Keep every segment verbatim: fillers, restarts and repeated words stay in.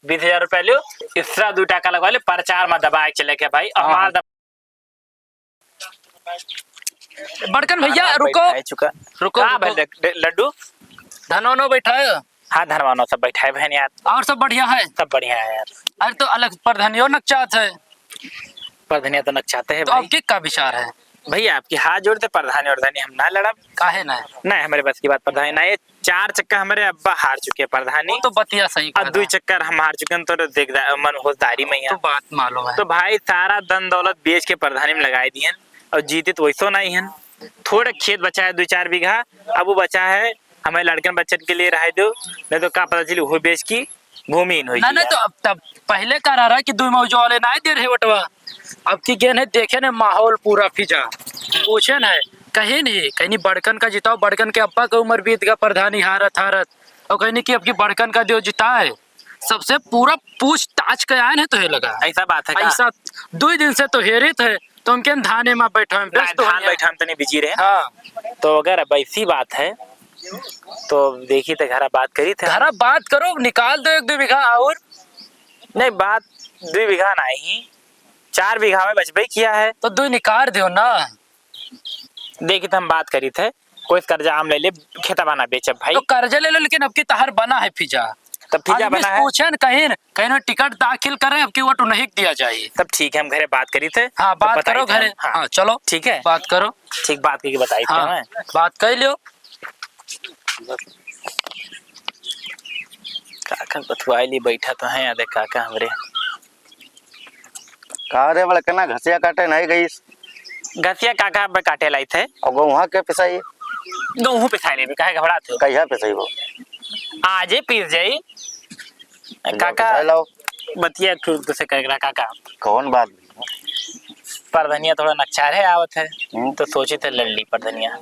बीस हजार रुपया लियो, तीसरा दुइ टाका लगवा ले, प्रचार मा दबाए के चले के भाई। हाँ, हमार हाँ। दब- बड़कन भइया, हाँ, रुको। बैठाए चुका। रुको, का रुको। भाई लड-, लड्डू? धनवानो बैठाए? हाँ, धनवानो सब बैठाए बहन यार। और सब बढ़िया है? सब बढ़िया है यार। अरे तो अलग प्रधानियो नकचात है। प्रधानिया तो नकचाते हैं तो भाई। आपके का विचार है? भइया, आपकी हाथ जोड़ते, प्रधानी वरधानी हम ना लड़ब। काहे ना? नहीं, हमरे बस की बात प्रधानी ना, ये चार चक्कर हमरे अब्बा हार चुके हैं प्रधानी। वो तो बतिया सही और कह दुई रहा। चक्कर हम हार चुके हैं, तो देख दा-, मन होशदारी में ही है। तो बात मालूम है। तो भाई, सारा धन दौलत बेच के प्रधानी में लगाए दिए हैं और जीते तो वैसो नहीं है। थोड़ा खेत बचा है दुई चार बीघा, अब वो बचा है, हमें लड़कन बच्चन के लिए रह दो, नहीं तो का पता चली वो बेच की भूमिहीन हो ना, गई ना, है। तो अब तब पहले का रहा कि दुई मौजो वाले ना दे रहे वोटवा, अब की गेन है, देखे ने माहौल पूरा फिजा। पूछे न है, कहीं नहीं, कहीं बड़कन का जिताओ, बड़कन के अब्बा का उम्र बीत गया, प्रधानी हारत हारत, और कहीं कि अब की बड़कन का दियो जिताए। सबसे पूरा पूछताछ के आए हैं तो ये लगा। ऐसा बात है का? ऐसा दुई दिन से तो हेरित है, तो उनके धाने में बैठा है, ना, व्यस्त हो धान गया। बैठा हम तनी बिजी रहे। हाँ। तो अगर अब ऐसी बात है, तो देखी तो घरा बात करी थे। घरा बात करो, निकाल दो एक दुई बीघा और। नहीं, बात दुई बीघा नहीं, चार बीघा में बचबे किया है। तो दुई निकाल दो ना। देखी तो हम बात करी थे, कोई कर्जा हम ले ले, खेतवा ना बेचब भाई। तो कर्जा ले लो, लेकिन अब की तहार बना है फिजा। तब फिजा आदमी बना है। पूछे न कहीं न, कहीं न टिकट दाखिल करें, अब की वोट उन्हीं के दिया जाए। तब ठीक है, हम घरे बात करी थे। हाँ, तब बात बताई करो थे घरे। हम। हाँ। हाँ, चलो। ठीक है। बात करो। ठीक, बात करके बताई थे हाँ, हमें। बात कर लियो। काका बथुआई ली बैठा तो है, याद है काका हमरे। का रे बड़कना, घसिया काटे नहीं गईस? घसिया काका अब काटे लाई थे। और गेहूं के पिसाई? गेहूं पिसाई लेबे, काहे घबरात हो? कहिया पिसाई वो? आजे पीस जाई। काका, पिसाई लाओ। बतिया एक ठो दूसरे करे रहा काका। कौन बात? परधनिया थोड़ा नकचार है आवत है, हम्म। तो सोचे थे लड़ ली परधनिया।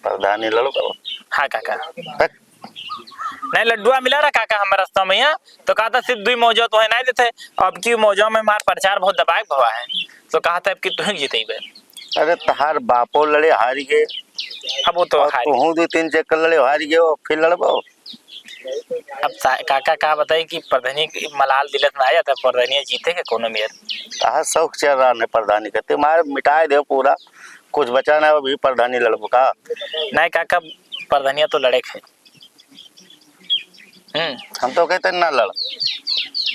परधानी लड़ो करो। हाँ काका। हट। नहीं, लड्डुआ मिला रहा काका हमारे रास्ता में यहाँ, तो कहा था सिर्फ दुई मौजो तो है नहीं देते, अब की मौजो में हमार प्रचार बहुत दबाए भवा है, तो कहा था अब की तुही जीतेबे। अरे तहार बापो लड़े हारी गए, अब वो तो और हारी। तुहू दो तीन चक्कर लड़े हारी गए, और फिर लड़बो। अब सा-, काका का बताई कि प्रधानी की मलाल दिलत ना आया था, प्रधानिया जीते के कोनो मेर। कहा शौक चल रहा ने प्रधानी के, ते मार मिटाए दे पूरा, कुछ बचा ना अभी प्रधानी लड़बो का। नहीं काका, प्रधानिया तो लड़े के है। हम्म। हम तो कहते ना लड़।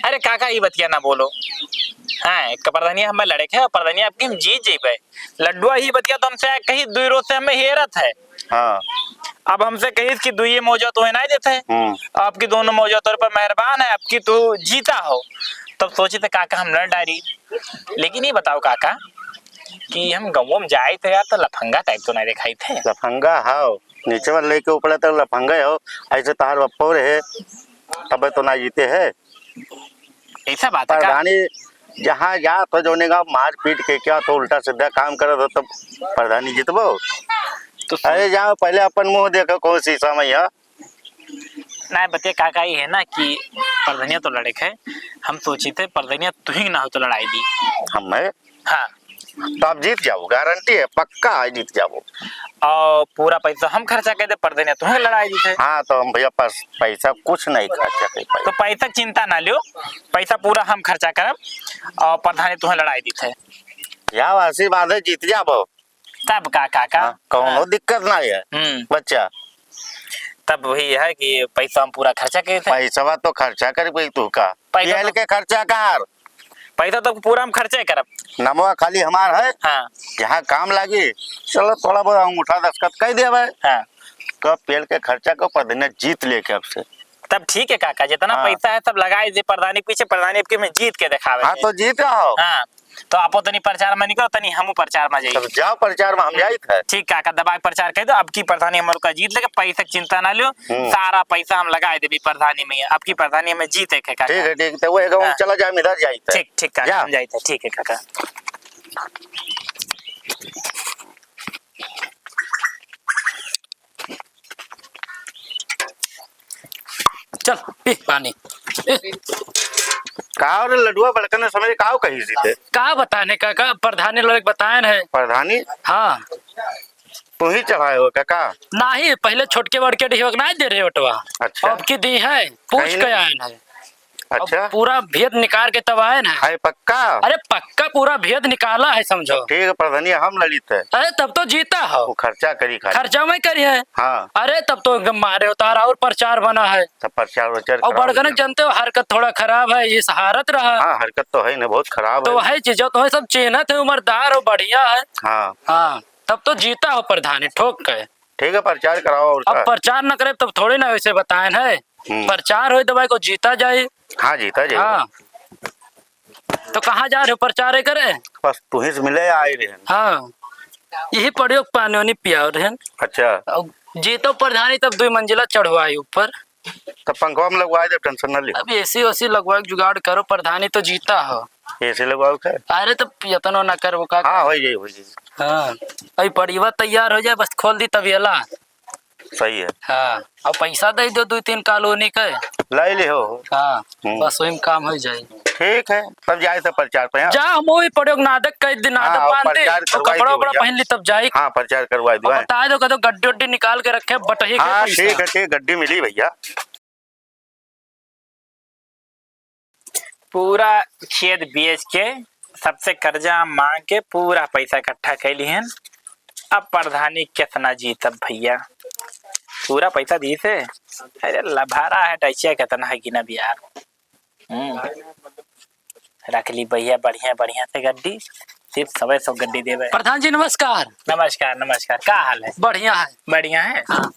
अरे काका, ई बतिया ना बोलो। हाँ, एक प्रधानिया हमें लड़े के है, प्रधानिया अब की हम जीत जइबे। लड्डुआ ही बतिया तो हमसे कही दुई रोज से हमें हेरत है। हाँ। अब हमसे कहिस कि दुइये मौजा तोहे नाहीं देत है। हम्म। आपकी दोनों मौजा तोरे पर मेहरबान है, आपकी तू जीता हो। तब सोचित है काका हम लड़ डारी। लेकिन ये बताओ काका कि हम गाँव में जाइत है यार, तो लफंगा type तो नाहीं देखाइत है। लफंगा हाव, नीचे वाले लेके ऊपर तक लफंगा हो, ऐसे तहार बप्पो रहे, तबे तो ना जीते है। ऐसा बात है का? प्रधानी जहाँ जात हो, जौने गाँव मारपीट के क्या तो उल्टा सीधा काम करत हो, तब प्रधानी जितबो। तो सुन। अरे जाओ, पहले अपन मुँह देखो, कौन शीशा में है। नाहीं, बतिया काका ई है ना कि प्रधानिया तो लड़े के है, हम सोचित है प्रधानिया तुही ना हो तो लड़ाई दी। हम है? हाँ। तो आप जीत जाओ, गारंटी है, पक्का है जीत जाओ। और पूरा पैसा हम खर्चा कर दे, प्रधानिया तुहे लड़ाई जीत है। हाँ, तो हम भैया पास पैसा कुछ नहीं खर्चा कर पाए। तो पैसा चिंता ना लियो, पैसा पूरा हम खर्चा करब और प्रधानी तुहे लड़ाई जीत है। जाओ, आशीर्वाद है, जीत जाबो। तब का काका? हाँ, कौनो हाँ। दिक्कत ना है। हम्म। बच्चा। तब वही है कि पैसा हम पूरा खर्चा करे थे। पैसवा तो खर्चा कर पाई तू का? पैसा तेल तो के खर्चा कर। पैसा तो पूरा हम खर्चे करब। नमवा खाली हमार है। हाँ। जहाँ काम लागी, चलो थोड़ा बहुत अंगूठा दस्तखत कर देवे। हाँ। तो पेड़ के खर्चा को प्रधानी जीत लेके आपसे। तब ठीक है काका, जितना हाँ। पैसा है सब लगाई दे प्रधानी पीछे, प्रधानी आपके में जीत के दिखावे हाँ, के। तो जीत रहा हो। हाँ, तो आपो तनी प्रचार में निकलो, तनी हमू प्रचार में जाई। तब जाओ प्रचार में, हम जाई थे। ठीक काका, दबा के प्रचार कर दो, अब की प्रधानी हमरो का जीत लेके पैसा के चिंता ना लियो, हम्म। सारा पैसा हम लगाई देबी प्रधानी में, अब की प्रधानी में जीत है काका। ठीक है, ठीक, तो वो एक हाँ। चला जाए, हम इधर जाई थे। ठीक, ठीक काका, जा। हम जाई थे, ठीक है काका। चल, पी पानी। ए। का रे लडुआ बड़कन समय का कही जीते? का बताने काका, प्रधानी लड़के बताएन है। प्रधानी? हाँ। तू ही चढ़ाए हो काका? नाहीं, पहले छोटके बड़के डिहवा के नाहीं दे रहे ओटवा। अच्छा। अब की दी है, पूछ कहीं के नहीं। आएन है। अच्छा। अब पूरा भेद निकाल के तब आए ना। है पक्का? अरे पक्का, पूरा भेद निकाला है, समझो। ठीक है प्रधानी, हम लड़ित है। अरे तब तो जीता हो। वो खर्चा करी खाली। खर्चा मैं करी है। हाँ। अरे तब तो एकदम मारे उतार और प्रचार बना है। तब प्रचार वचार और कराओ बड़गन एकदम। जनते हो, हरकत थोड़ा खराब है, ये सहारत रहा। हाँ, हरकत तो है ना, बहुत खराब तो है। है चीजों तो है, सब चेहनत है, उम्रदार हो, बढ़िया है। हाँ। हाँ, तब तो जीता हो प्रधानी ठोक के। ठीक है, प्रचार कराओ और अब का? प्रचार न करे तब थोड़ी ना वैसे बताएन है। हम्म। प्रचार होई दवाई को जीता जाए। हाँ, जीता जाए। हाँ। तो कहाँ जा रहे हो प्रचार करे? बस तुही से मिले आए रहे हैं। हाँ। यही पड़ियो पानी वानी पियाव रहे हैं। अच्छा। अब जीतो प्रधानी तब दो मंजिला चढ़वाई ऊपर। तब पंखवा में लगवाए दे, tension ना लियो। अब एसी ओसी लगवा के जुगाड़ करो, प्रधानी तो जीता हो। एसी लगवाओ का? अरे तो यतनो ना करबो का? हाँ, हो जाई, हो जाई। हाँ, अभी पड़िवा तैयार हो जाए, बस खोल दी तबेला। सही है। हाँ, अब पैसा दे दो दो तीन कॉलोनी के। लाई ले हो। हाँ, हम्म। बस वही में काम हो जाए। ठीक है, तब जाए सब प्रचार पे, हाँ। जा, हम वही पड़े नादक कह दिन, हाँ, नादक और बांध दे, प्रचार तो करवाई कपड़ा दी उपड़ा भैया। पहन ली तब जाई। हाँ, प्रचार करवाई दो, और हैं। बता दो, कह दो गड्डी उड्डी निकाल के रखे, बटही के हाँ, पैसा। ठीक है, ठीक, गड्डी मिली भैया। पूरा खेत बेच के, सबसे कर्जा मांग के पूरा पैसा इकट्ठा कैली हन। अब प्रधानी कितना जीतब भैया, पूरा पैसा दी से। अरे लभारा है, डैचिया कितना है गिना बिहार। हम्म। रख ली भैया बढ़िया बढ़िया से गड्डी, सिर्फ सवे सौ गड्डी देवे। प्रधान जी नमस्कार। नमस्कार, नमस्कार, का हाल है? बढ़िया है। बढ़िया है? हाँ।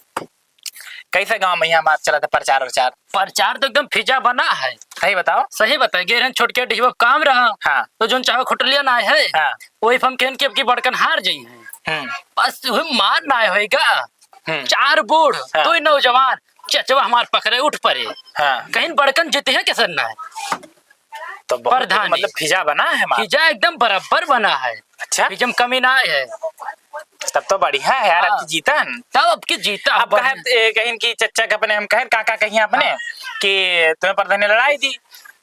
कैसे गाँव में यहाँ बात चला था, प्रचार वचार? प्रचार तो एकदम फिजा बना है। सही बताओ। सही बताए, गेरहन छोटके डिहवा काम रहा। हाँ। तो जोन चाहे खुटलिया ना है। हाँ। वही फम खेन के अब की बड़कन हार जाई है। हम्म। बस वही मार ना होएगा। हम्म। चार बूढ़, हाँ। दो नौजवान, चचवा हमार पकड़े उठ पड़े। हाँ। कहीं बड़कन जीते हैं कैसन ना है? तो बहुत प्रधान मतलब जी। फिजा बना है हमारा। फिजा एकदम बराबर बना है। अच्छा। फिजा में कमी ना है। तब तो बढ़िया है यार, हाँ। अब की जीतन। तब अब की जीता तब बढ़िया। कहे, ए, कहीं की चच्चा के अपने, हम कहे काका कहीं अपने हाँ। कि तुम्हें प्रधानी लड़ाई दी,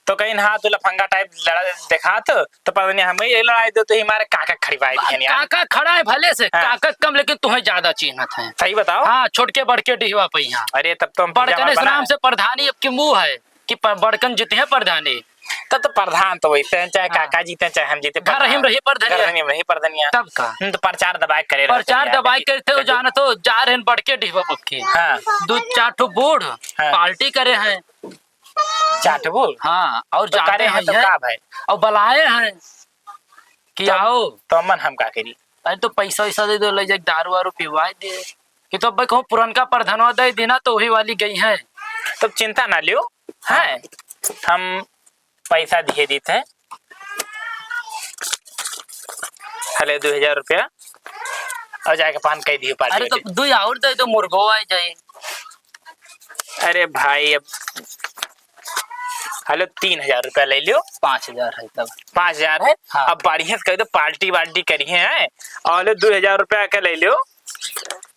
तो कहीं हाँ, तू लफंगा type लड़ा देखात, तो प्रधानी हमें ये लड़ाई दो, तो ही हमारे काका खड़ी पाई दी है यार। काका खड़ा है भले से, हाँ। काका कम, लेकिन तुम्हें ज्यादा चिन्हत है। सही बताओ। हाँ, छोटके बड़के डिहवा पे यहाँ। अरे, तब तो हम बड़कन पिजामा इस बना नाम है। से प्रधानी अब की मुँह है कि प-, बड़कन जीते हैं प्रधानी। तब तो प्रधान तो वैसे हैं, चाहे हाँ। काका जीते हैं, चाहे हम जीते, घर प्रधान। रहीम रही प्रधानिया। घर रहीम रही प्रधानिया। तब का? हम तो प्रचार दबाए करे रहते प्रचार हैं यार, दबाए देखिए, करते हो, देखिए। जानो तो जा रहे हैं बड़के डिहवा अब की। हाँ। दो चार ठो बूढ़ हाँ। पार्टी करे हैं। चाटबुल? हाँ, और तो जाते करे हैं हैं तो ये, का भाई? और बुलाए हैं कि तो, आओ। तो मन हम का करी? अरे तो पैसा वैसा दे दो, ले जाके दारू वारू पिवाए दे। कि तो अब कहूँ पुरनका प्रधनवा दे देना तो वही वाली गई है। तब चिंता ना लियो, हाँ। हैं? हम पैसा दिए देते हैं। हले दो हजार रुपया और जाके पान कह दियो पार्टी अरे तो वाली। दो और दे दो, मुर्गो आ जाए। अरे भाई, अब हलो, तीन हजार रुपया ले लियो। पाँच हजार है तब। पाँच हजार है? हाँ। अब बढ़िया से कह दो, पार्टी वार्टी करिए हैं। और लो, दो हजार रुपया के ले लियो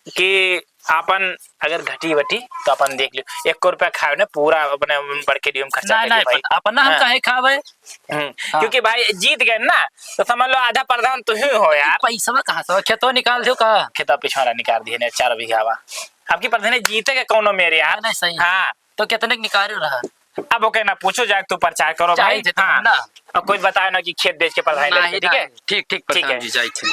कि आपन अगर घटी वटी तो अपन देख लियो। एक रुपया खाए ने पूरा अपने बड़के डिहवा में खर्चा नहीं, कर नहीं, दियो भाई। अपन, अपना हम हाँ। काहे खावे? हम्म, हाँ। क्योंकि भाई जीत गए ना, तो समझ लो आधा प्रधान तू ही हो यार। पैसवा कहाँ से? खेतवा निकाल दियो का? खेतवा पिछवाड़ा निकाल दिए ने, चार बीघा बा। अब की प्रधान जीते के कौनो मेरे यार। नहीं, नहीं, सही। हाँ। तो कितने के निकाले रहा? अब ओके ना पूछो, जाके तू प्रचार करो चाहे भाई। जितना हाँ। ना। और कोई बताए ना कि खेत बेच के प्रधानी नहीं, लड़के, ठीक है? नहीं। ठीक, ठीक, ठीक है। प्रधान जी, जाए थे।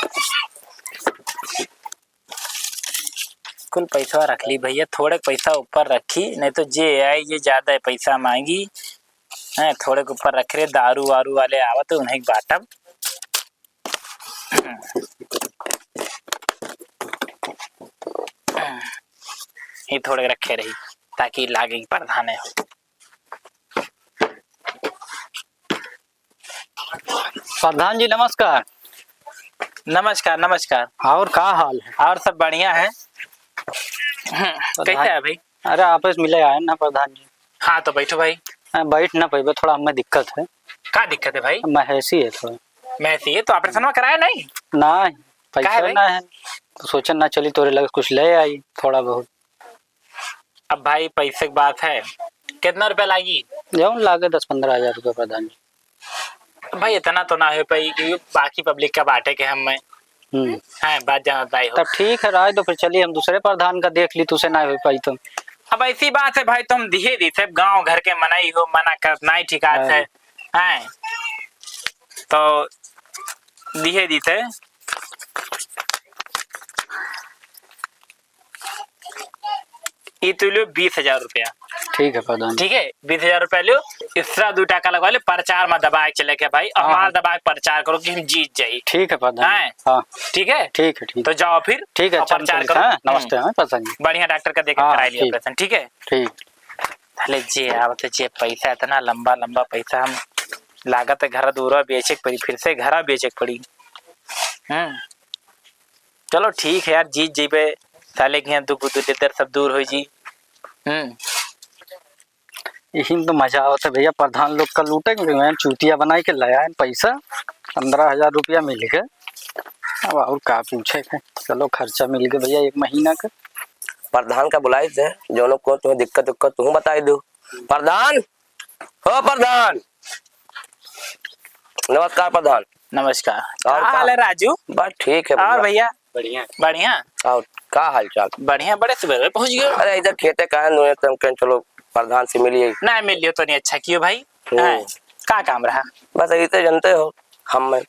कुल पैसा रख ली भैया, थोड़े पैसा ऊपर रखी, नहीं तो जे आई, जे ज्यादा पैसा मांगी, हैं, थोड़े के ऊपर रख रहे, दारू वारू वाले आवत, उन्हें बांटब। ये थोड़े रखे रही, ताकि लागे कि प्रधान है। प्रधान जी, नमस्कार। नमस्कार, नमस्कार। और का हाल है? और सब बढ़िया है। हम्म, प्रधान कैसे है भाई? अरे, आपस मिले आए ना प्रधान जी। हाँ, तो बैठो भाई। हाँ, बैठ ना पैबे, थोड़ा हमें दिक्कत है। का दिक्कत है भाई? महेसी है थोड़ा। महेसी है, तो ऑपरेशन कराया नहीं? ना, पैसा काहे भाई? ना है, तो सोचन ना चली तोरे लगे कुछ ले आई थोड़ा बहुत। अब भाई, पैसे की बात है, कितना रुपया लागी? जौन लागे दस पन्द्रह हजार रुपया प्रधान जी। भाई, इतना तो ना हो पाई, क्योंकि बाकी पब्लिक का बाटे के हम में। हम्म। हाँ, बात जानत भाई हो। तब ठीक है, राय दो फिर, चलिए हम दूसरे प्रधान का देख ली, तुसे ना हो पाई तो। अब ऐसी बात है भाई, तुम दिहे दी थे, गांव घर के मनई हो, मना करत नाहीं ठिकात है। हाँ। हैं? तो दिहे दी थे। ई तू लियो बीस हजार रुपया। ठीक है प्रधान। ठीक है, बीस हजार रुपया लियो, इसरा दू टाका लगवा ले, प्रचार में दबाए के चले के भाई, और हाँ, माल हाँ। दबाए के प्रचार करो कि हम जीत जाई। ठीक है प्रधान। हैं? हाँ। ठीक है? ठीक है, ठीक। तो जाओ फिर, ठीक है, और चल, प्रचार चल, करो। हाँ, हम्म। नमस्ते, हाँ, प्रधान जी। बढ़िया डॉक्टर का देके हाँ, कराई लियो ठीक। ऑपरेशन, ठीक है? ठीक। ले जे आवत जे पैसा, इतना लंबा लंबा पैसा, हम लागत है घर दूरा बेचे के पड़ी, फिर से घरा बेचे के पड़ी। हम्म। चलो ठीक है यार, जीत जइबे, साले के यहाँ दुख दलिद्दर सब दूर होइ जी। हम्म। यही में तो मजा आवत है भैया, प्रधान लोग का लूटे के, मैं चूतिया बनाए के ले आए पैसा, पन्द्रह हजार रुपया मिल गए। अब और का पूछे के, चलो खर्चा मिल गए भैया एक महीना का। प्रधान का बुलाई थे, जो लोग को तुम्हें दिक्कत दिक्कत तुम बताई दो। प्रधान, हो प्रधान। नमस्कार प्रधान। नमस्कार। और का का? हाल है राजू? बस ठीक है और भैया। भैया? बढ़िया। बढ़िया। और का हाल चाल? बढ़िया, बड़े सुबह पहुंच गयो। अरे इधर खेते का है, नुए तुम कहें चलो प्रधान से मिलिए। ना मिलियो तो नहीं अच्छा कियो भाई। हम्म। हैं, का काम रहा? बस यही तो जानते हो, हम में।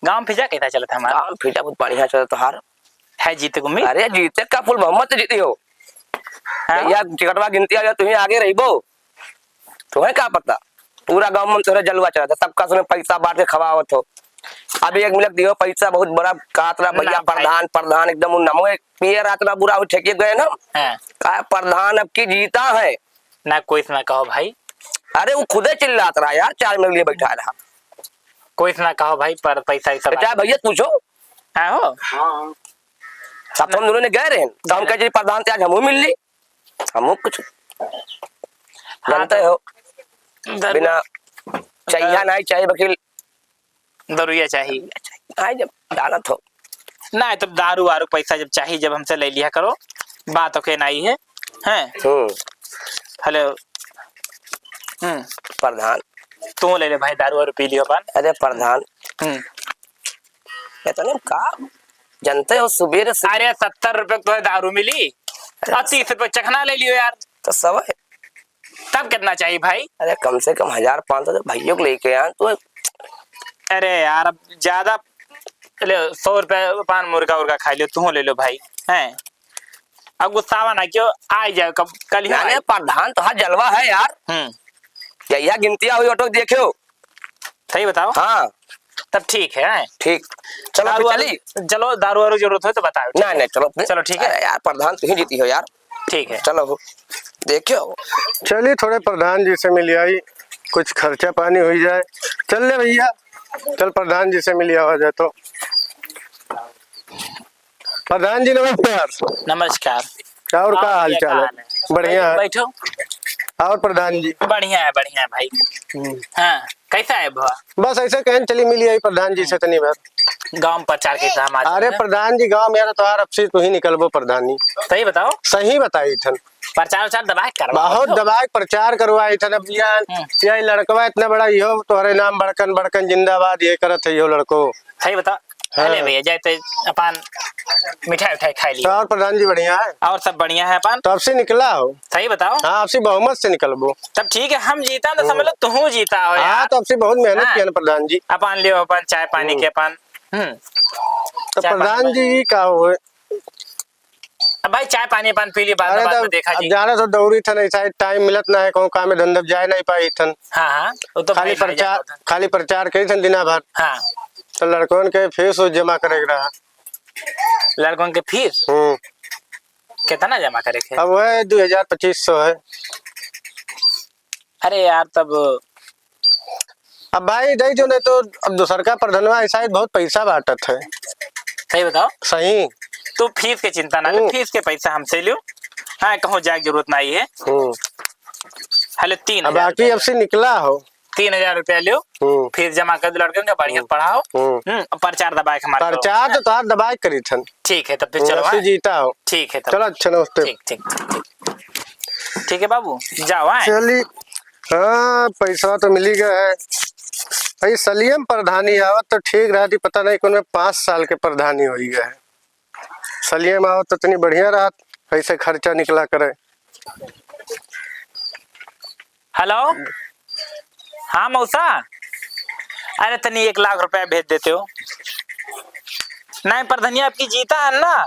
गांव फिजा कैसा चलत है हमारा? गांव फिजा बहुत बढ़िया चलत है हार। है जीते को उम्मीद? अरे जीते का फुल बहुमत से जीती हो। हाँ? भैया टिकटवा गिनती आ गया, तुम्हें आगे रहिबो। तुम्हें का पता, पूरा गांव में तोहरे जलवा चला था, सबका सुने पैसा बांट के खवावत हो। अभी एक मिनट दियो पैसा, बहुत बड़ा कातरा भैया ना भाई। प्रधान, प्रधान एकदम उन नमो एक पिए रात ना बुरा हो ठेके गए ना। हाँ। का प्रधान अब की जीता है। ना कोई से ना कहो भाई। अरे वो खुदे चिल्लात रहा यार, चार मिनट लिए बैठा रहा। कोई से ना कहो भाई, पर पैसा ही सब बेटा भैया पूछो। हाँ हो। हाँ। तब तो हम दोनों ने गए रहे, तो हम कहे जी प्रधान से आज हमहू मिल ली, हमहू कुछ हाँ, जानते तो हो, दर- बिना चाहिए दर- नहीं चाहिए वकील। दरुइया चाहिए। आई जब जानत हो। ना, तब दारू वारू पैसा जब चाहिए, जब हमसे ले लिया करो, बात ओके नहीं है, हैं? हम्म। हेलो। हम्म। प्रधान। तू ले ले भाई, दारू वारू पी लियो अपन। अरे प्रधान। हम्म। इतने का जानते हो, सुबेरे से अरे, सत्तर रुपए तो है दारू मिली, अरे। और तीस रुपए चखना ले लियो यार। तो सब है। तब कितना चाहिए भाई? अरे, कम से कम हजार पाँच सौ तो भैया को लेके आ तू। अरे यार, अब ज्यादा ले, सौ रुपए पान मुर्गा उर्गा खा लियो, तू ले लो भाई, हैं? अब गुस्सावा ना क्यों, आ जाओ कब, कल ही ना, आओ। नहीं, प्रधान तो हर जलवा है यार। हम्म। यही गिनतिया हुई ऑटो देखियो। सही बताओ। हाँ। तब ठीक है, हैं? ठीक। चलो, दारू फिर वारू, चली? चलो, दारू वारू जरूरत हो तो बताओ, ठीक नहीं, है? नहीं, चलो, फिर। चलो, ठीक है। अरे यार, प्रधान, तुम ही जीती हो यार। ठीक है। चलो, देखियो। चलिए, थोड़े प्रधान जी से मिल आई, कुछ खर्चा पानी हो जाए। चल ले भैया, चल प्रधान जी से मिल आवा जाए तो। प्रधान जी, नमस्कार। नमस्कार। और का और हाल भैया, चाल का है? हाल है? बढ़िया है। बैठो। और प्रधान जी? बढ़िया है, बढ़िया है भाई। हम्म। हाँ, कैसा है बुआ? बस ऐसे कहन चली मिली आई प्रधान जी से तनी भर। गांव में प्रचार कैसा हमारे अरे सामने? प्रधान जी, गांव में यार तोहार अब से तू ही निकलबो प्रधान जी। सही बताओ। सही बताई थन। प्रचार उचार दबाए करवाओ बहुत तो। दबाए प्रचार करवाई थन। अब या, हम्म। या लड़कवा इतना बड़ा, यो तोहरे नाम बड़कन बड़कन जिंदाबाद ये करत है यो लड़को। सही बताओ। हाँ। अरे भैया, जाए तो अपन मिठाई उठाई खाई ली। तो और प्रधान जी बढ़िया है? और सब बढ़िया है अपन। तो अब से निकला हो? सही बताओ। हाँ, अब से बहुमत से निकलबो। तब ठीक है, हम जीता तो हम्म। समझ लो तुहू जीता हो हाँ, यार। तो अब से बहुत मेहनत हाँ। किया ना प्रधान जी। अपन लियो अपन चाय पानी हम्म। के अपन। हम्म। तो चाय पानी प्रधान में। जी का हो? अब भाई चाय पानी अपन पी ली, बाद में, अरे बाद तो में देखा अब जी। जाना तो दौड़ी थन, ऐसा ही टाइम मिलत ना है, कहूँ काम में धंधा जाए नहीं पाई थन। हाँ, हाँ, वो तो खाली भाई, भाई प्रचार, जाता था। खाली प्रचार करी थन दिना भर। हाँ। तो लड़कन के फीस उस जमा करे के रहा। लड़कन के फीस? हम्म। कितना जमा करे के? अब वह दो हजार पच्चीस सौ है। अरे यार, तब अब भाई, दे जो नहीं तो अब दूसर का प्रधनवा ऐसा ही बहुत पैसा बांटत है। सही बताओ। सही। तू फीस के चिंता ना ले, हम्म। फीस के पैसा हमसे लियो। हाँ, कहूँ जाए के जरूरत नहीं है। हम्म। हेलो, तीन अब हजार बाकी रुपया। अब से निकला हो। तीन हजार रुपया लियो, हम्म। फीस जमा कर दो लड़कन का, बढ़िया हम्म। पढ़ाओ। हम्म। हम्म, अब प्रचार दबाए के हमारे प्रचार तो तोहार दबाए करी थन। ठीक है, तब फिर हम्म, चलो, ऐसे हाँ। जीता हो। ठीक है, तब। चलो, अच्छा, नमस्ते। ठीक, ठीक, ठीक, ठीक। ठीक है बाबू, जाओ, आए। चली, हाँ, पैसा तो मिली गया है। भाई, सलियम प्रधानी आवत तो ठीक रहती, पता नहीं कौन में पाँच साल के प्रधानी हो गया है। सलियम आवत तो इतनी बढ़िया रहत, ऐसे खर्चा निकला करे। हेलो, हाँ मौसा, अरे तनी एक लाख रुपया भेज देते हो। नहीं, प्रधनिया आपकी जीता है ना,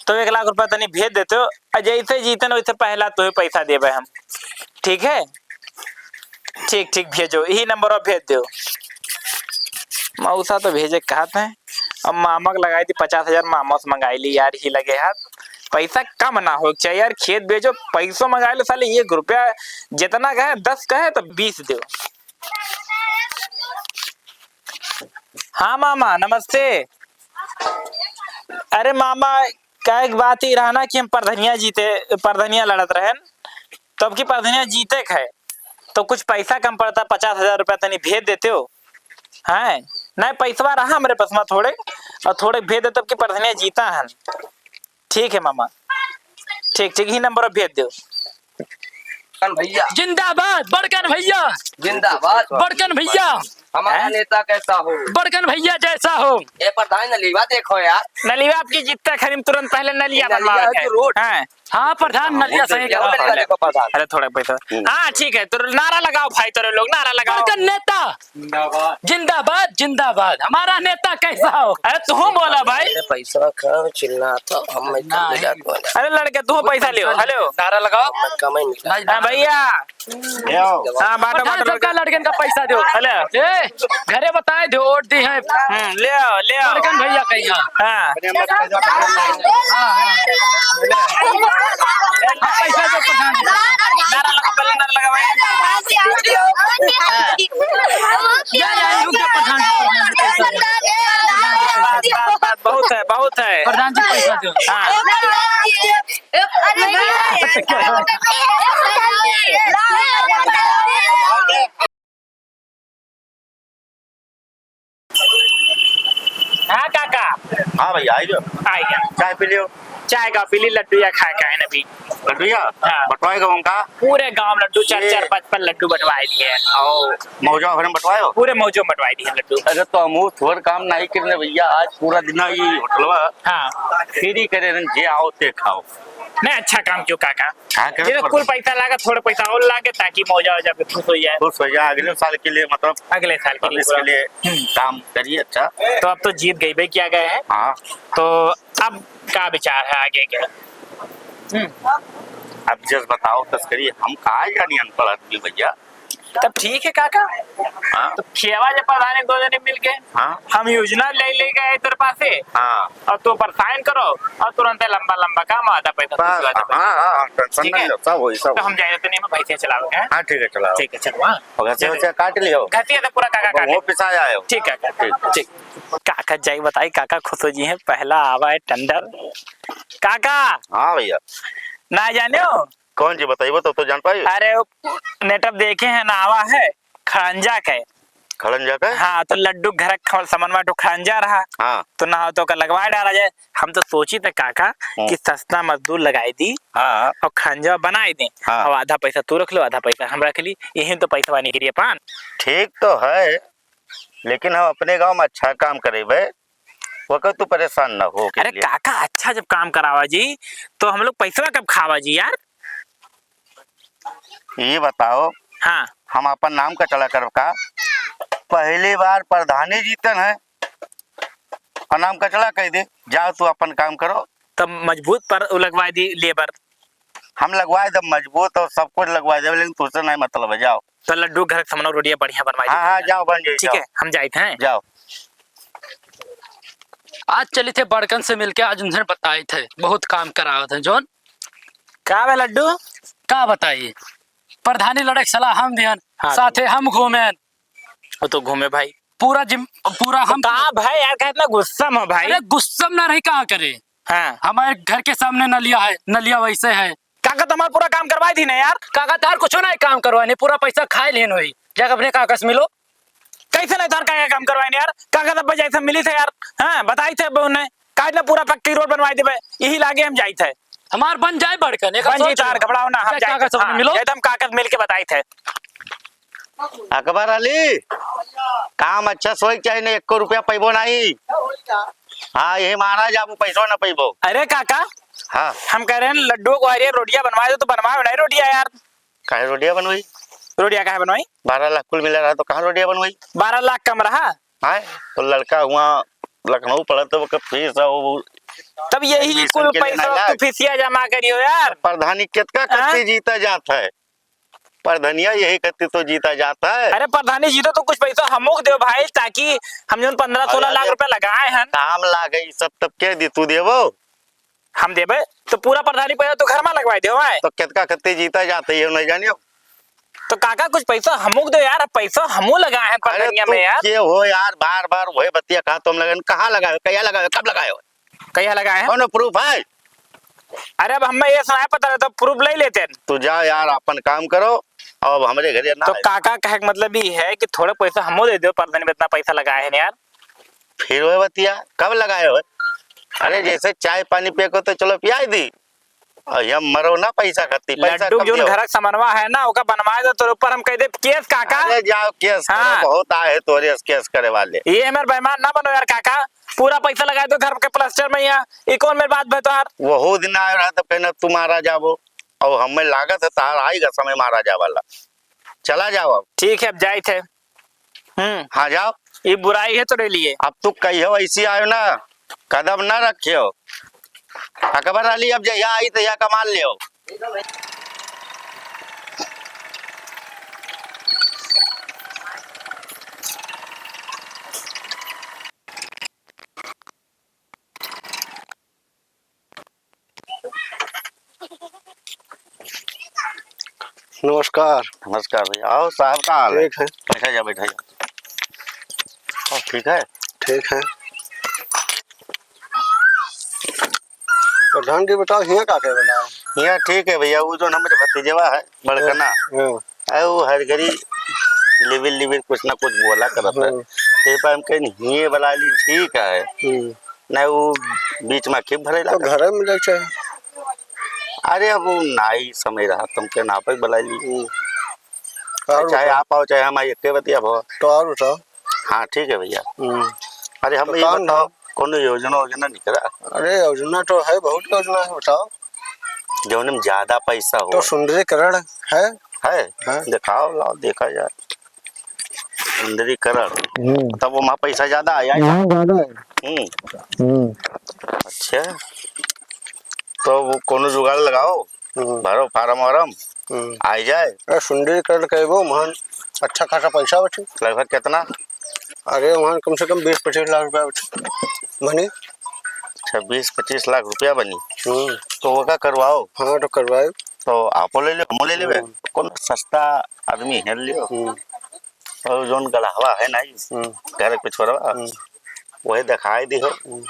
तो एक लाख रुपया तनी भेज देते हो। और जैसे जीतन वैसे पहला तोहे पैसा देबे हम, ठीक है? ठीक, ठीक, भेजो, यही नंबर पर भेज दो। मौसा तो भेजे कहत हैं, अब मामा के लगाई दी पचास हजार, मामा से मंगाई ली यार, ही लगे हाथ। पैसा कम ना हो चाहिए यार, खेत बेचो, पैसो मंगा लो साले, एक रुपया जितना कहे, दस कहे तो बीस दो। हाँ मामा, नमस्ते। अरे मामा, का एक बात ही रहा ना कि हम प्रधनिया जीते, प्रधनिया लड़त रहन, तो अब की प्रधनिया जीते के है, तो कुछ पैसा कम पड़ता, पचास हजार रुपया तनी भेज देते हो, हैं? नहीं, पैसवा रहा हमरे पास में थोड़े, और थोड़े भेज देते, अब की प्रधनिया जीता है। ठीक है मामा, ठीक, ठीक, ही नंबर पर भेज दो। बड़कन भैया। जिंदाबाद, बड़कन भैया। जिंदाबाद। बड़कन भैया। हमारा हैं? नेता कैसा हो? बड़कन भैया जैसा हो। ए प्रधान नलीवा देखो यार। नलीवा आपकी जीतता खरीम तुरंत पहले नलिया नलिया बनवा है रखे। जो रोड। हैं? हाँ, प्रधान हाँ, नलिया वो सही देखो, कहा। नलिया देखो प्रधान। अरे थोड़ा पैसा। हम्म। हाँ, ठीक है, तो नारा लगाओ भाई, तोरे लोग नारा लगाओ। बड़कन नेता। जिंदाबाद। जिंदाबाद, जिंदाबाद। हमारा नेता कैसा हो? अरे तू बोला भाई। अरे पैसा का चिल्ला था, हम मैं ना, कम मिला है। अरे लड़के तू पैसा लियो। हेलो। नारा लगाओ। हम कम ही मिला। हाँ भैया। हाँ, बांटो, प्रधान बांटो, सबका लड़के। लड़कन का पैसा दो। हेलो। ए, घरे बताए दो, वोट दी है। हम्म, ले आओ, ले आओ। लड़कन भैया कहीं हाँ। हाँ। हाँ, हाँ। पैसा दो प्रधान। नारा लगा, पहले नारा लगा भाई। हाँ। या, या, रुक जा, प्रधान जी, प्रधान जी, पैसा दो। बस, बस, बस, बहुत है, बहुत है। प्रधान जी, पैसा दो। हाँ। हाँ काका। हाँ भैया, आई जाओ। आई जाओ। चाय पी लियो। चाय का पी ली, लड्डू या खाए का है ना अभी। लड्डू या? हाँ। बंटवाए का उनका? पूरे गांव लड्डू, चार ये चार पाँच पाँच लड्डू बंटवाए दिए हैं। और मौजा भर में बंटवाए हो? पूरे मौजो में बंटवाए दिए हैं लड्डू। अरे तो हम थोड़ काम नहीं करने भैया, आज पूरा दिन ये होटलवा हाँ। फ्री करे रहन, जे आओ ते खाओ। नहीं, अच्छा काम कियो काका। हाँ, करे देखो, पड़ता। कुल पैसा लागे, थोड़े पैसा और लागे, ताकि मौजा वौजा पे खुश हो जाए। खुश हो जाए, अगले साल के लिए, मतलब, अगले साल के लिए भविष्य पूरा। के लिए हम्म। काम करिए, अच्छा। तो अब तो जीत गई भाई, क्या गए हैं? हाँ। तो अब का विचार है आगे के? हम्म। अब जस बताओ, तस करिए, हम का जानी अनपढ़ आदमी भैया। तब ठीक है काका। हाँ। तो खियावा जब प्रधानी दो जने मिल के, हाँ। हम योजना ले, ले गए तेरे पास से। हाँ। और तू पर साइन करो और तुरंत लंबा, लंबा काम, आधा पैसा बस, तुझको, आधा पैसा। हाँ, हाँ, हाँ, टेंशन ठीक नहीं है? लो, सब होई, सब तो होई। हम जाए तो नहीं, हम भैंसिया चलावे हैं। हाँ, ठीक है, चलाओ। ठीक है, चलो, हाँ। और घसिया, जल्दी। घसिया काट लियो। घसिया तो पूरा काका अब काटे। वो पिसा जाए हो। ठीक है, काका। ठीक। ठीक। काका जाई बताई, काका खुश हो जी हैं, पहला आवा है टेंडर। काका। हाँ भैया। ना जाने हो? कौन जी बताइबो तो, तो जान पाई? अरे, वो नेटअप देखे हैं ना, आवा है खड़ंजा के। खड़ंजा के? हाँ, तो लड्डू घर क समनवा तो खड़ंजा रहा। हाँ। तो ना हो तो का लगवा डाला जाए। हम तो सोची थे काका हम्म। कि सस्ता मजदूर लगाई दी हाँ। और खड़ंजा बनाई दी हाँ। और आधा पैसा तू रख लो, आधा पैसा हम रख ली, यही तो पैसा निकली अपन। ठीक तो है, लेकिन हम अपने गांव में अच्छा काम करे भाई, वकर तू परेशान ना हो के अरे लिए। काका, अच्छा जब काम करावा जी, तो हम लोग पैसवा कब खावा जी यार? ये बताओ, हाँ। हम अपन नाम कचड़ा करब का? पहली बार प्रधानी जीतन है और नाम कचड़ा कह दे। जाओ, तू अपन काम करो। तब मजबूत पर लगवा दी लेबर। हम लगवाए देब मजबूत और सब कुछ लगवाए देब, लेकिन तुझसे नहीं मतलब है, जाओ। तो लड्डू घर के सामने रोडिया बढ़िया बनवाई हाँ, देते हाँ, हैं। जाओ, बन जाई, ठीक जाओ। है, हम जाइत हैं। जाओ। आज चली थे बड़कन से मिलके, आज उन्हें बताई थे, बहुत काम करावत हैं जौन। का बे लड्डू? का बताई, प्रधानी लड़े के सलाह हम दिहन, हाँ, साथे हम घूमेन। वो तो घूमे भाई। पूरा जिम, पूरा तो हम का भाई यार, का इतना गुस्सा में हो भाई? अरे गुस्सा में ना रही, कहाँ करे? हाँ। हमारे घर के सामने नलिया है, नलिया वैसे है। काका, तुम्हारा पूरा काम करवाई थी ना यार। काका, तार कुछ ना काम करवाने, पूरा पैसा खाए लेन हुई। जाके अपने काका से मिलो। कैसे नहीं तार काका काम करवाए यार? काका तब जैसे मिली थे यार, हाँ, बताई थे अब उन्हें, काहे ना पूरा पक्की रोड बनवाई देबे, यही लागे हम जाई थे। हमार बन जाए बड़कन, एक बन सोच जी तार, लो। घबराओ ना, हम जाए जाई काका थे, से हाँ, मिलो। जाए थे, हम काका से मिल के बताई थे। अकबर अली, काम अच्छा से होए के चाही, नहीं एको रुपया पैबो नहीं। हाँ, यही महाराज, आप पैसो ना पैबो। अरे काका, हाँ। हम कह रहे हैं लड्डू को, अरे रोटियां बनवा दो, तो बनवाओ नहीं रोटियां यार। काहे रोडिया बनवाई? रोडिया काहे बनवाई? बारह लाख कुल मिला रहा तो कहाँ रोडिया बनवाई? बारह लाख कम रहा? हाँ, तो लड़का हुआ लखनऊ पढ़त, तो ओकर फीस है, वो तब यही admission कुल के लिए पैसा ना तू लाग। फीसिया जमा करियो यार। प्रधानी कितना हाँ? करती जीता जाता है, प्रधानिया यही करती तो जीता जाता है। अरे प्रधानी जी, तो, तो कुछ पैसा हमोक देव भाई, ताकि हम जौन पन्द्रह सोलह लाख रुपया लगाए हैं। काम लागे ई सब, तब के दी तू देवो? हम देबे तो पूरा प्रधानी पैसा तो घर में लगवाई देव भाई। तो कितना करती जीता जाता है, ये नहीं जानियो। तो काका कुछ पैसा हमोक दो यार, पैसा हमू लगाए हैं अरे प्रधानिया तू में यार। के हो यार, बार बार वही बतिया कहा तुम लगन, कहाँ लगाए हो, कहिया लगाए हो, कब लगाए हो? कहिया लगाए हैं? कौनो proof है? अरे अब हमें ये सुनाए पता रहता, proof ले लेते हैं। तू जा यार, अपन काम करो, अब हमरे घरे ना तो आए। काका कहे के मतलब ई है कि थोड़ा पैसा हमो दे दो, प्रधानी में इतना पैसा लगाए हैं यार। फिर वही बतिया, कब लगाए हो? अरे जैसे चाय पानी पिए को तो चलो पियाई दी, और हम मरो ना पैसा खाती, पैसा लड्डू कब जौन दियो? घर के समनवा है ना, ओका बनवाए दो, तोरे ऊपर हम कह दे केस काका। अरे जाओ केस करो, हाँ। बहुत आए तोरे से केस करे वाले। ये हमारे बेईमान ना बनो यार काका, पूरा पैसा लगा दो घर के प्लास्टर में यहाँ, ये कौन मेरे बात भाई तोहार? वहू दिन आए रहा तब कहना तू मारा जाबो, और हमें लागत है तार आएगा समय मारा जा वाला। चला जाओ अब। ठीक है, अब जाइत है। हम्म। हाँ, जाओ। ये बुराई है तोरे लिए। अब तू कहियो ऐसी आयो ना, कदम ना रखियो। अकबर अली अब जहिया आई तहिया कमाल लियो। नमस्कार। नमस्कार भैया। आओ साहब, का हाल है? ठीक है। बैठा जा, बैठा जा। और ठीक है? ठीक है। प्रधान जी बताओ, हियाँ का करे वाला है? हियाँ ठीक है भैया, वो जो हमरे भतीजवा है, बड़कना। हाँ। अरे वो हर घड़ी लिबिर लिबिर कुछ ना कुछ बोला करत है। हम्म। तो ये पर हम कहीं नहीं, ये वाला ली ठीक है। हम्म। नहीं वो बीच में खिप भरेला तो करत। घर में जाए चाहे। अरे अब वो नाई समय रहा, तुमके नापे के बुला ली। हम्म। और चाहे बताओ। आप आओ, चाहे हम आइए, के बतिया भवा। तो और बताओ। हाँ, ठीक है भैया। हम्म। अरे हम तो ये काम बताओ, ना। कोनो योजना वोजना निकला? अरे योजना तो है, बहुत योजना है, बताओ। जौन में ज्यादा पैसा हो। तो सुंदरीकरण है? है? हाँ। दिखाओ, लाओ, देखा जाए। सुंदरीकरण। हम्म। तब वो वहाँ पैसा ज्यादा आया है? हाँ, ज्यादा है। हम्म। हम्म। अच्छा, तो वो कोनो जुगाड़ लगाओ, हम्म। भरो फार्म वार्म, हम्म। आ जाए। अरे, सुंदरीकरण करेबो, महन अच्छा खासा पैसा बचे। लगभग कितना? अरे, वहाँ कम से कम बीस पच्चीस लाख रुपया बनी। अच्छा, बीस पच्चीस लाख रुपया बनी। हम्म। तो वो का करवाओ? हाँ, तो करवाए। तो आपो ले ले, हमो ले लेबे। हम्म। कौन सस्ता आदमी है, लियो। हम्म। और जोन गढ़ावा है ना, हम्म। घर के पिछोरवा, हम्म। वही दिखाई दी हो। हम्म।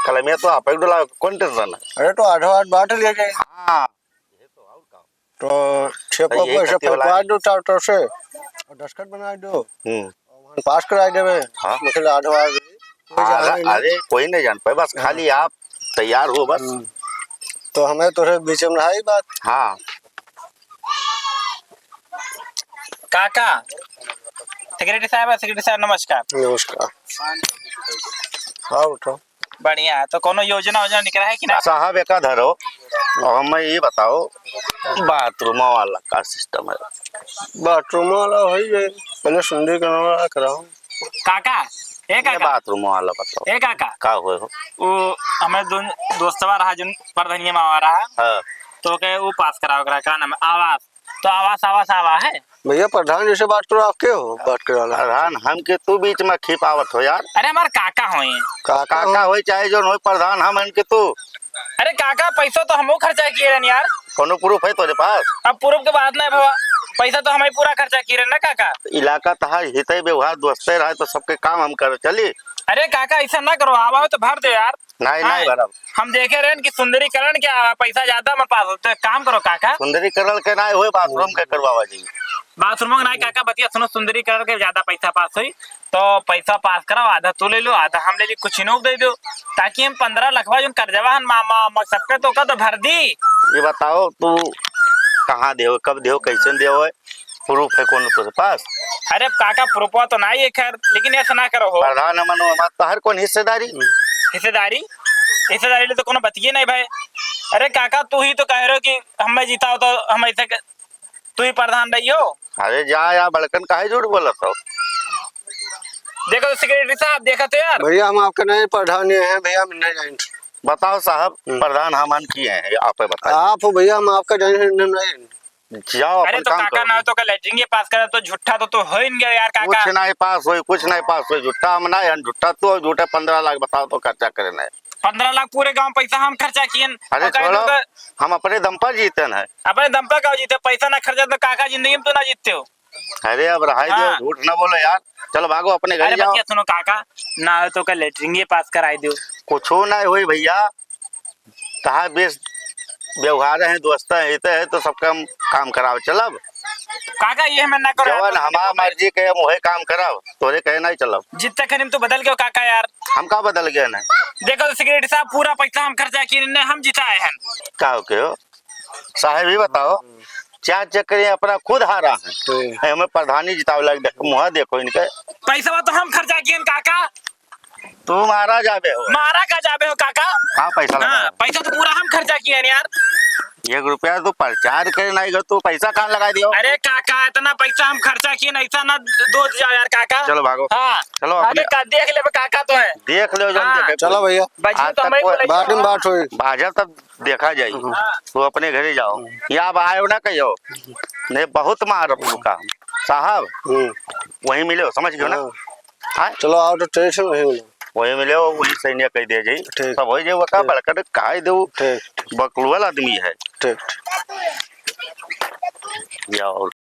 कलमिया तो आप ही डोला, कौन tension है? अरे, तो आधो आध बांट लिया जाए। हाँ। तो छह तो पग यही ऐसे खत्ती वाला पकवा है। दो चारों तरफ से और दस्तखत बना दो। हम्म। और वहाँ पास करा देवे। हाँ। मतलब आधो आध कोई आधा, जाने ना। अरे कोई नहीं जान पाए, बस हाँ। खाली आप तैयार हो बस। हम्म। तो हमें तोरे बीच में रहा ही बात। हाँ। काका, secretary साहब, secretary साहब नमस्कार। नमस्कार। हाँ, उठो। बढ़िया है, तो कोनो योजना वोजना निकला है कि ना? साहब, एका धरो, और हमें ये बताओ, बाथरूम वाला का system है? बाथरूम वाला हो ही जाए, पहले सुंदरीकरण वाला कराओ। काका, ए ये काका। बाथरूम वाला बताओ। ए काका। का होए हो? वो हमें दोन दोस्तवा रहा, जोन प्रधानिया मावा रहा। हाँ। तो के वो पास कराओ करा, का नाम है? आवास। तो आवास, आवास आवा है। भैया, प्रधान जी से बात करो, आप के हो बात करे वाला? प्रधान हम के तू बीच में खिपावत हो यार। अरे, हमार काका होई। काका काका हो? होई चाहे जोन होई, प्रधान हम हन के तू। अरे काका, पैसा तो हमहू खर्चा किए रहन यार। कोनो proof है तोरे पास? अब proof के बात नहीं भवा, पैसा तो हम ही पूरा खर्चा किए रहन ना काका। इलाका तहार हिते व्यवहार दोस्ते रहे तो सबके काम हम कर चली। अरे काका, ऐसा ना करो, आवा हो तो भर दे यार। नहीं, हाँ, नहीं भरब। हम देखे रहन कि सुंदरीकरण क्या पैसा ज्यादा हमारे पास होता है, काम करो काका। सुंदरीकरण के नहीं हुए, बाथरूम के करवावा जी। बाथरूम के नहीं काका, बतिया सुनो, सुंदरीकरण के ज्यादा पैसा पास हुई, तो पैसा पास कराओ, आधा तू ले लो, आधा हम ले ली, कुछ इनोक दे दो, ताकि हम पन्द्रह लखवा जोन कर्जवा हन मामा, मामा सबके तो का तो भर दी। ये बताओ तू कहाँ देवे, कब देवे, कैसे देवे? Proof है कोनो तोरे पास? अरे काका, प्रूफवा तो नहीं है खैर, लेकिन ऐसा ना करो हो। प्रधान हमन हो, हमार तहर कौन हिस्सेदारी? हिस्सेदारी? हिस्सेदारी ले तो कोनो बतिये नहीं भाई। अरे काका, तू ही तो कह रहे हो कि हमें जीता हो तो हम ऐसे क-, तू ही प्रधान रहियो। अरे जा यार, बड़कन काहे झूठ बोलत हो? देखो तो सेक्रेटरी साहब, देखत हो यार। भैया, हम आपके नहीं प्रधान, ये हैं भैया, हम नहीं जाएंगे। बताओ साहब, हम्म। प्रधान हमन किए हैं, आप बताइए। आप हो भैया, हम आपका जाने नहीं, नहीं। जाओ, अरे अपन तो काम काका करो। ना हो तो का लेटरिंग पास करा तो झूठा तो, तो हो ही नहीं गया यार काका। कुछ नहीं पास होई, कुछ नहीं पास होई, झूठा हम ना हैं, झूठा तू हो, झूठे पन्द्रह लाख बताओ तो खर्चा करे नहीं। पन्द्रह लाख पूरे गांव पैसा हम खर्चा किए हैं। अरे और कह दो छोड़ो, तो हम अपने दम पर जीते हैं। अपने दम पर का जीते, पैसा ना खर्चा तो काका जिंदगी में तो ना जीतते हो। अरे अब रहाई दो, हाँ। झूठ ना बोलो यार। चलो भागो अपने घर अरे जाओ। बतिया सुनो काका, ना हो तो का लेटरिंग पास कराई दो। कुछो ना होई भैया, कहा बेस व्यवहार है, दोस्त है, हित है, तो सबका हम काम कराओ, चलब। काका ये मैं ना करो जवन यार, हमार मर्जी के हम वही काम करब, तोरे कहे नहीं चलब। जितना खरीम तू बदल गयो काका यार। हम का बदल गए ना? देखो तो सेक्रेटरी साहब, पूरा पैसा हम खर्चा किए, ने हम जिताए हैं। का हो के हो? साहेब ही बताओ, चार चक्कर ये अपना खुद हारा है। हम्म। हमें प्रधानी जितावे लाग, देख, मुँह देखो इनके। पैसा तो हम खर्चा किए काका। तू मारा जाबे हो। मारा का जाबे हो काका? हाँ, पैसा लगा। हाँ, पैसा तो पूरा हम खर्चा किए हैं यार। एक रुपया तू प्रचार करे नहीं गो, तू पैसा कहाँ लगा दियो? अरे काका, इतना पैसा हम खर्चा किए, ऐसा ना दो जाओ यार काका। चलो भागो। हाँ। चलो अरे अपने का देख लेबे काका तो है। देख लो जौन हाँ। देखे चलो कोई। भैया। बजी आज तो तक मैं कोई बोले बात में बात होई। बाजा तब देखा जाई। हम्म। तू अपने घरे जाओ। हम्म। या अब आयो ना कहियो। नहीं, बहुत मार का। साहब, हम्म। वहीं मिले हो, समझ गयो ना? हाँ। हाँ? चलो, आओ तो टेंशन वहीं मिले। वहीं मिले हो, वहीं सैन्य कह दिया जाई। ठीक। सब हो जाए, वो का ठीक। बड़कन कहा दे, ठीक। बकलुअल आदमी है। ठीक। या और